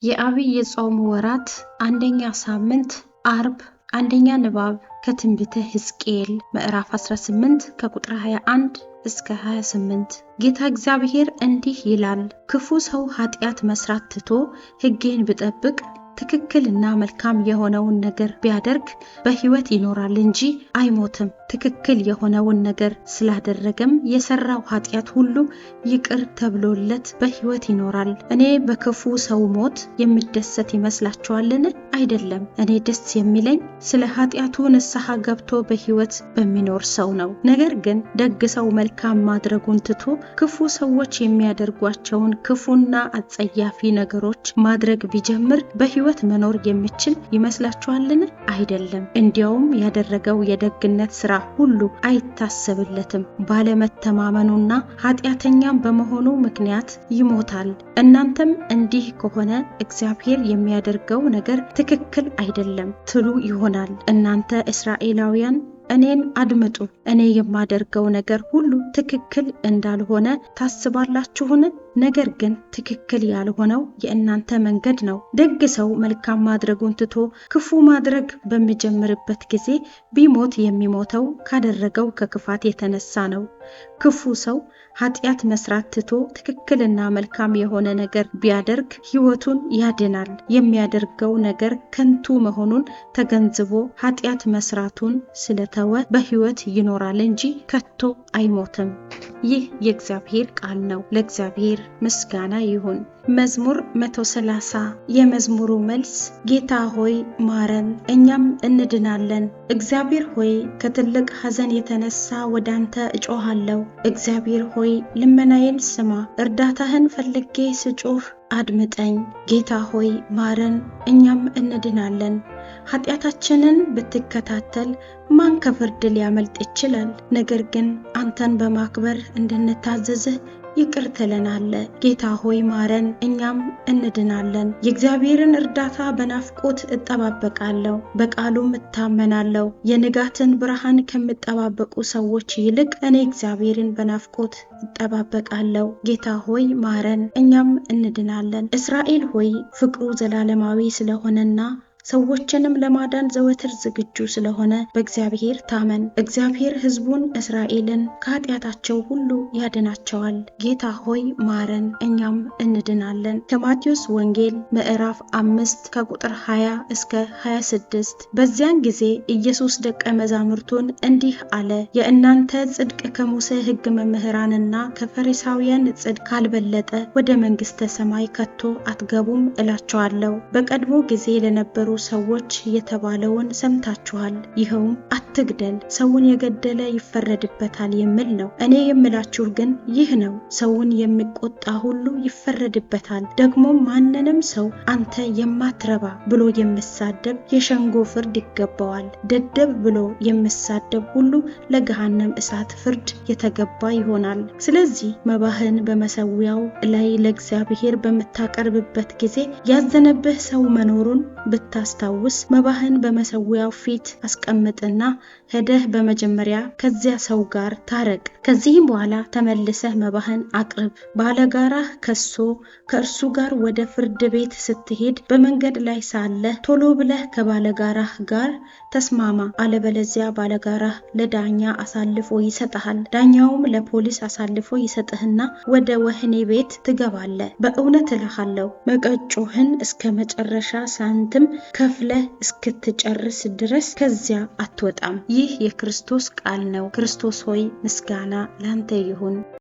የዐቢይ ጾም ወራት አንደኛ ሳምንት ዓርብ አንደኛ ንባብ ከትንቢተ ሕዝቅኤል ምዕራፍ 18 ከቁጥር 21 እስከ 28። ጌታ እግዚአብሔር እንዲህ ይላል፣ ክፉ ሰው ኃጢአት መስራት ትቶ ሕጌን ቢጠብቅ ትክክልና መልካም የሆነውን ነገር ቢያደርግ በሕይወት ይኖራል እንጂ አይሞትም። ትክክል የሆነውን ነገር ስላደረገም የሰራው ኃጢአት ሁሉ ይቅር ተብሎለት በሕይወት ይኖራል። እኔ በክፉ ሰው ሞት የምደሰት ይመስላችኋልን? አይደለም። እኔ ደስ የሚለኝ ስለ ኃጢአቱ ንስሐ ገብቶ በሕይወት በሚኖር ሰው ነው። ነገር ግን ደግ ሰው መልካም ማድረጉን ትቶ ክፉ ሰዎች የሚያደርጓቸውን ክፉና አጸያፊ ነገሮች ማድረግ ቢጀምር በሕይወት መኖር የሚችል ይመስላችኋልን? አይደለም። እንዲያውም ያደረገው የደግነት ስራ ሁሉ አይታሰብለትም። ባለመተማመኑና ኃጢአተኛም በመሆኑ ምክንያት ይሞታል። እናንተም እንዲህ ከሆነ እግዚአብሔር የሚያደርገው ነገር ትክክል አይደለም ትሉ ይሆናል። እናንተ እስራኤላውያን እኔን አድምጡ። እኔ የማደርገው ነገር ሁሉ ትክክል እንዳልሆነ ታስባላችሁን? ነገር ግን ትክክል ያልሆነው የእናንተ መንገድ ነው። ደግ ሰው መልካም ማድረጉን ትቶ ክፉ ማድረግ በሚጀምርበት ጊዜ ቢሞት የሚሞተው ካደረገው ከክፋት የተነሳ ነው። ክፉ ሰው ኃጢአት መስራት ትቶ ትክክልና መልካም የሆነ ነገር ቢያደርግ ሕይወቱን ያድናል። የሚያደርገው ነገር ከንቱ መሆኑን ተገንዝቦ ኃጢአት መስራቱን ስለተወ በሕይወት ይኖራል እንጂ ከቶ አይሞትም። ይህ የእግዚአብሔር ቃል ነው። ለእግዚአብሔር ምስጋና ይሁን። መዝሙር 130። የመዝሙሩ መልስ ጌታ ሆይ ማረን፣ እኛም እንድናለን። እግዚአብሔር ሆይ ከትልቅ ሐዘን የተነሳ ወደ አንተ እጮኻለሁ። እግዚአብሔር ሆይ ልመናዬን ስማ፣ እርዳታህን ፈልጌ ስጮህ አድምጠኝ። ጌታ ሆይ ማረን፣ እኛም እንድናለን። ኃጢአታችንን ብትከታተል ማን ከፍርድ ሊያመልጥ ይችላል? ነገር ግን አንተን በማክበር እንድንታዘዝህ ይቅር ትለናለህ። ጌታ ሆይ ማረን፣ እኛም እንድናለን። የእግዚአብሔርን እርዳታ በናፍቆት እጠባበቃለሁ፣ በቃሉም እታመናለሁ። የንጋትን ብርሃን ከሚጠባበቁ ሰዎች ይልቅ እኔ እግዚአብሔርን በናፍቆት እጠባበቃለሁ። ጌታ ሆይ ማረን፣ እኛም እንድናለን። እስራኤል ሆይ ፍቅሩ ዘላለማዊ ስለሆነና ሰዎችንም ለማዳን ዘወትር ዝግጁ ስለሆነ በእግዚአብሔር ታመን። እግዚአብሔር ሕዝቡን እስራኤልን ከኃጢአታቸው ሁሉ ያድናቸዋል። ጌታ ሆይ ማረን፣ እኛም እንድናለን። ከማቴዎስ ወንጌል ምዕራፍ 5 ከቁጥር 20 እስከ 26። በዚያን ጊዜ ኢየሱስ ደቀ መዛሙርቱን እንዲህ አለ፣ የእናንተ ጽድቅ ከሙሴ ሕግ መምህራንና ከፈሪሳውያን ጽድቅ ካልበለጠ ወደ መንግሥተ ሰማይ ከቶ አትገቡም እላችኋለሁ። በቀድሞ ጊዜ ለነበሩ ሰዎች የተባለውን ሰምታችኋል። ይኸውም አትግደል፣ ሰውን የገደለ ይፈረድበታል የሚል ነው። እኔ የምላችሁ ግን ይህ ነው፣ ሰውን የሚቆጣ ሁሉ ይፈረድበታል። ደግሞ ማንንም ሰው አንተ የማትረባ ብሎ የሚሳደብ የሸንጎ ፍርድ ይገባዋል። ደደብ ብሎ የሚሳደብ ሁሉ ለገሃነም እሳት ፍርድ የተገባ ይሆናል። ስለዚህ መባህን በመሠዊያው ላይ ለእግዚአብሔር በምታቀርብበት ጊዜ ያዘነብህ ሰው መኖሩን ብታስታውስ መባህን በመሠዊያው ፊት አስቀምጥና ሄደህ በመጀመሪያ ከዚያ ሰው ጋር ታረቅ። ከዚህም በኋላ ተመልሰህ መባህን አቅርብ። ባለጋራህ ከሶ ከእርሱ ጋር ወደ ፍርድ ቤት ስትሄድ በመንገድ ላይ ሳለህ ቶሎ ብለህ ከባለጋራህ ጋር ተስማማ። አለበለዚያ ባለጋራህ ለዳኛ አሳልፎ ይሰጥሃል፣ ዳኛውም ለፖሊስ አሳልፎ ይሰጥህና ወደ ወህኒ ቤት ትገባለህ። በእውነት እልሃለሁ መቀጮህን እስከ መጨረሻ ሳንቲም ከፍለህ እስክትጨርስ ድረስ ከዚያ አትወጣም። ይህ የክርስቶስ ቃል ነው። ክርስቶስ ሆይ ምስጋና ላንተ ይሁን።